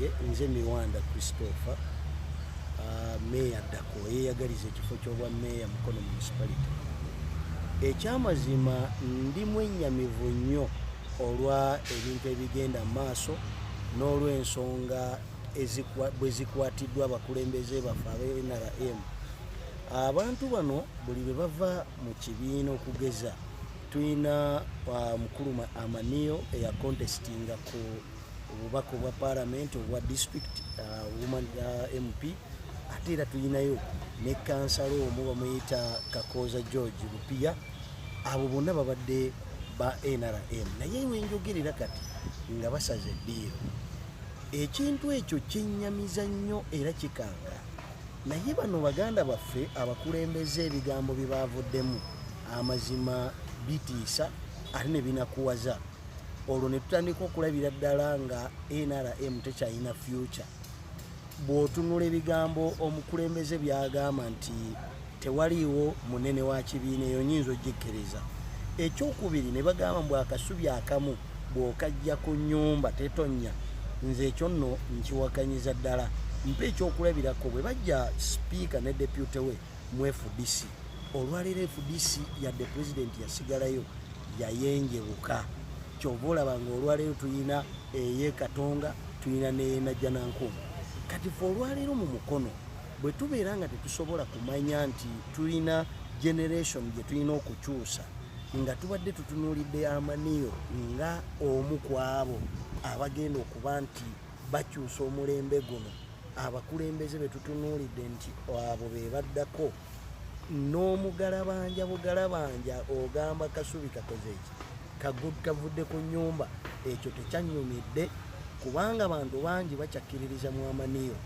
Wange nze Miwanda Christopher, meeya ddako eyeyagaliza ekifo ky'obwa meeya Mukono Municipality. Ekyamazima ndi mwennyamivu nnyo olwa ebintu ebigenda mu maaso n'olw'ensonga bwe zikwatiddwa abakulembeze baffe aba NRM. Abantu bano buli lwe bava mu kibiina, okugeza tulina mukulu Amaniyo eyacontestinga ku obubaka obwa parliament obwa district woman MP, ate era tulinayo ne kansala omu bamuyita Kakooza George Lupia. Abo bonna babadde ba NRM, naye wenjogerera kati nga basaze eddiiro. Ekintu ekyo kyennyamiza nnyo era kikanga, naye bano baganda baffe abakulembeze ebigambo bye bavuddemu amazima bitiisa ate ne binakuwaza. Olwo ne tutandika okulabira ddala nga NRM tekyalina future. Bw'otunula ebigambo omukulembeze byagamba nti tewaliiwo munene wa kibiina, eyo nyinza ogikkiriza. Ekyokubiri ne bagamba mbu akasubi akamu bw'okajja ku nnyumba tetonnya. Nze ekyo nno nkiwakanyiza ddala. Mpa ekyokulabirako, bwe bajja sipiika ne deputy we mu FDC, olwaleero FDC yadde pulezidenti yasigalayo yayenjebuka. Kyova olaba nga olwaleero tulina eyekatonga, tulina neyenajjanankumbi. Kati fe olwaleero mu Mukono bwe tubeera nga tetusobola kumanya nti tulina generation gye tulina okukyusa, nga tubadde tutunuulidde Amaniyo nga omu ku abo abagenda okuba nti bakyusa omulembe guno, abakulembeze be tutunuulidde nti abo be baddako, n'omugalabanja bugalabanja ogamba kasubi kakoze eki kavudde ku nnyumba. Ekyo tekyanyumidde kubanga bantu bangi bakyakkiririza mu Amaniyo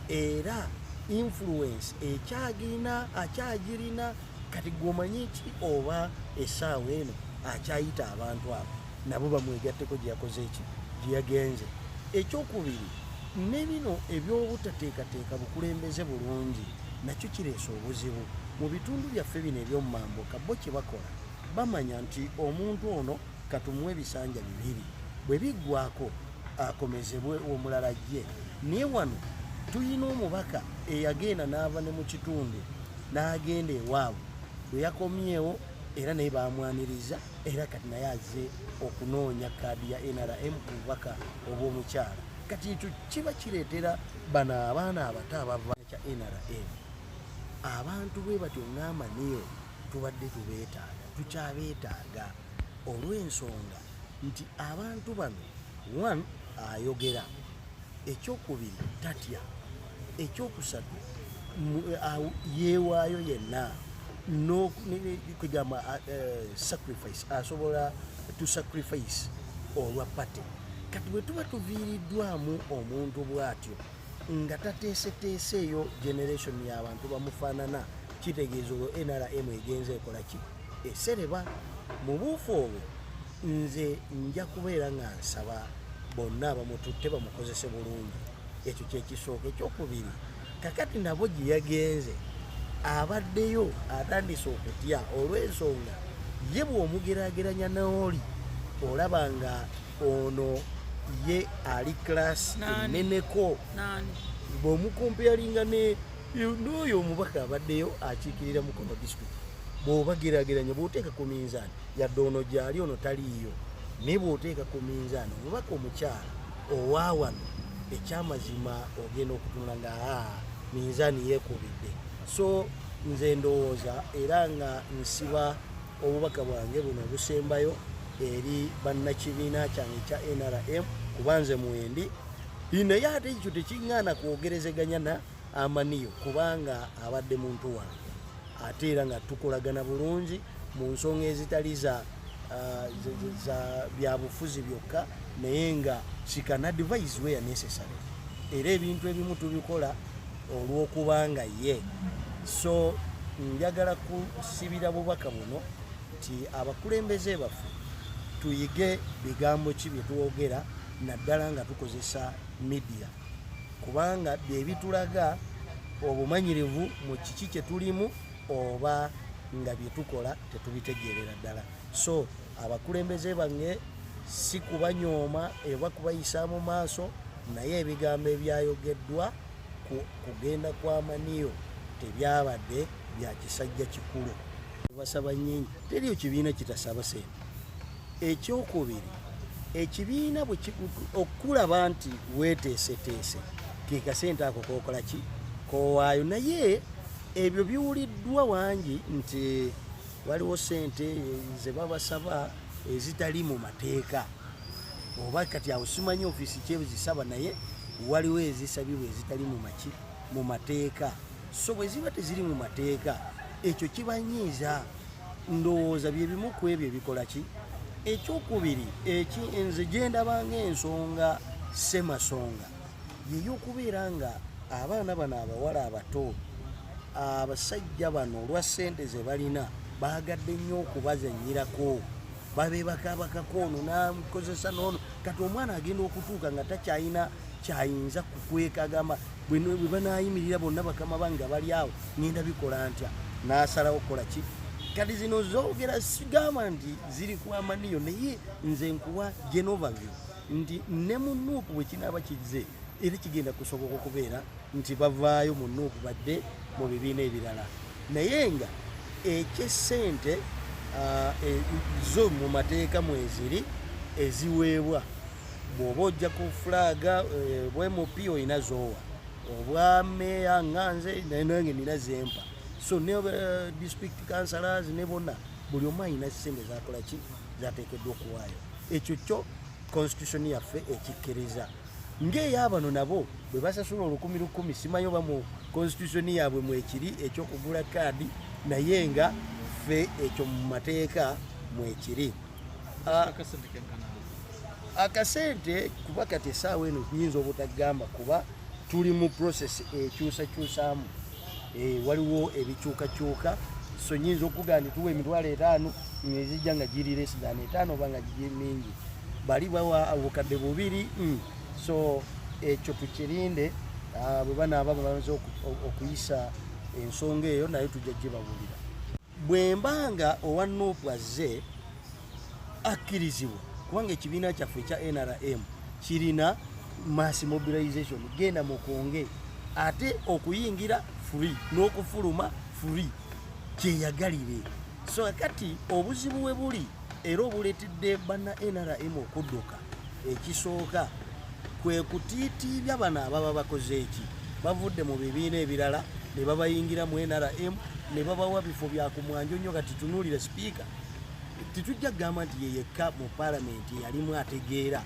era influence ekyagirina, akyagirina. Kati gwomanyi ki oba essaawa eno akyayita abantu abo nabo bamwegatteko gye yakoze eki gye yagenze? Ekyokubiri, ne bino ebyobutateekateeka bukulembeze bulungi nakyo kireesa obuzibu mu bitundu byaffe bino ebyomumambuka. Bo kye bakola, bamanya nti omuntu ono katumuwe ebisanja 2, bwe biggwako akomezebwe omulala ajje. Naye wano tuyina omubaka eyagenda n'ava ne mu kitundu n'agenda ewaabwe, bwe yakomyewo era naye bamwaniriza, era kati naye azze okunoonya kaadi ya NRM ku bubaka obw'omukyala. Kati ekyo kiba kireetera bano abaana abato abava kya NRM. Abantu bwe batyo ng'Amaniyo tubadde tubeetaaga, tukyabeetaaga, olw'ensonga nti abantu bano, one, ayogera, ekyokubiri tatya, ekyokusatu yeewaayo yenna kwegamba sacrifice, asobola to sacrifice olwa party. Kati bwe tuba tuviiriddwamu omuntu bw'atyo nga tateeseteeseeyo generation y'abantu bamufaanana, kitegeeza olwo NRM egenza ekola ki? Esereba. Mu buufu obwo nze nja kubeera nga nsaba bonna abamututte bamukozese bulungi. Ekyo kyekisooka. Ekyokubiri, kakati nabo gye yagenze abaddeyo atandise okutya olw'ensonga ye bw'omugeraageranya n'oli olaba nga ono ye ali class Nani? eneneko. Nani? Bw'omucomparinga ne n'oyo omubaka abaddeyo akiikirira Mukono District, bw'obageraageranya, bw'oteeka ku minzaani, yadde ono gyali ono taliiyo, naye bw'oteeka ku minzaani omubaka omukyala owa wano, ekyamazima ogenda okutunula nga aa minzaani yeekubidde. So nze ndowooza era nga nsiba obubaka bwange buno obusembayo eri bannakibiina kyange ekya NRM, kuba nze mwendi, naye ate ekyo tekiŋŋaana kwogerezeganya na Amaniyo kubanga abadde muntu wange ate era nga tukolagana bulungi mu nsonga ezitali za byabufuzi byokka, naye nga she can advise where necessary, era ebintu ebimu tubikola olw'okubanga ye. So njagala kusibira bubaka buno nti abakulembeze baffe tuyige bigambo ki bye twogera, naddala nga tukozesa media, kubanga bye bitulaga obumanyirivu mu kiki kye tulimu oba nga bye tukola tetubitegeerera ddala. So abakulembeze bange si kubanyooma oba kubayisa mu maaso, Naye ebigambo ebyayogeddwa ku kugenda kwa Maniyo tebyabadde bya kisajja kikulu. Basaba nnyingi, teriyo kibiina kitasaba sente. Ekyokubiri, ekibiina bwe okulaba nti weeteeseteese, ke kasente ako k'okola ki k'owaayo. Naye ebyo biwuliddwa wangi nti waliwo sente ze babasaba ezitali mu mateeka, oba kati awo simanyi ofiisi kyebuzisaba, naye waliwo ezisabibwa ezitali mu maki mu mateeka. So bwe ziba teziri mu mateeka, ekyo kibanyiiza. Ndowooza bye bimu ku ebyo ebikola ki. Ekyokubiri, eki nze gye ndaba ng'ensonga ssemasonga, yeyokubeera nga abaana bano abawala abato, abasajja bano olwa ssente ze balina baagadde nnyo okubazannyirako, babeebakaabakako ono n'amukozesa n'ono. Kati omwana agenda okutuuka nga takyalina kyayinza kukweka, agamba bwe banaayimirira bonna bakama bange nga bali awo, ngenda bikola ntya? N'asalawo kukola ki. Kati zino zoogera, sigamba nti ziri ku Amaniyo, naye nze nkuwa general overview nti ne mu NUP bwe kinaaba kizze, era kigenda kusoboka okubeera nti bavaayo mu NUP badde mu bibiina ebirala. Naye nga ekyessente zo mu mateeka mweziri eziweebwa, bw'oba ojja ku flag bwa MP olina zoowa, obwa meeya nga nze nange nina zempa, so ne district councillors ne bonna, buli omu alina sente zakola ki zateekeddwa okuwaayo. Ekyo kyo constitution yaffe ekikkiriza. Ng'eyabano nabo bwe basasula olukumi lukumi, simanyi oba mu constitution yaabwe mwekiri ekyokugula kaadi, naye nga ffe ekyo mu mateeka mwekiri. Akasente kuba kati essaawa eno nyinza obutagamba kuba tuli mu process ekyusakyusaamu, waliwo ebikyukakyuka, so nyinza okugamba nti tuwa 50,000 ngezijja nga giri less than 5 oba nga giri mingi, bali bawa 2000. So ekyo tukirinde, bwe banaaba bamaze okuyisa ensonga eyo, naye tujja gibabuulira. Bwe mba nga owa NUP azze akkirizibwa, kubanga ekibiina kyaffe ekya NRM kirina mass mobilization, genda mukonge, ate okuyingira free n'okufuluma free, kyeyagalire. So kati obuzibu we buli era obuleetedde banna NRM okudduka, ekisooka kwe kutiitiibya bano ababa bakoze eki, bavudde mu bibiina ebirala ne babayingira mu NRM ne babawa bifo bya ku mwanjo nnyo. Kati tunuulira sipiika, tetujja kugamba nti ye yekka mu paalamenti yalimu ategeera.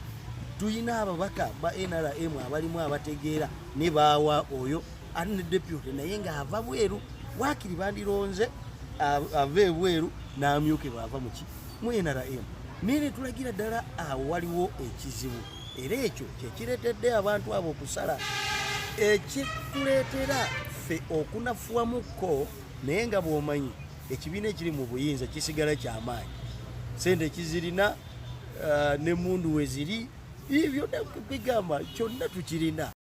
Tulina ababaka ba NRM abalimu abategeera, ne baawa oyo ate ne deputy, naye ng'ava bweru. Waakiri bandironze ava ebweru n'amyukibwa ava muki mu NRM, naye ne tulagira ddala awo waliwo ekizibu, era ekyo kyekireetedde abantu abo okusala, ekituleetera ffe okunafuwamukko. Naye nga bw'omanyi, ekibiina ekiri mu buyinza kisigala kyamaanyi, sente kizirina, n'emmundu we ziri, byonna bigamba kyonna tukirina.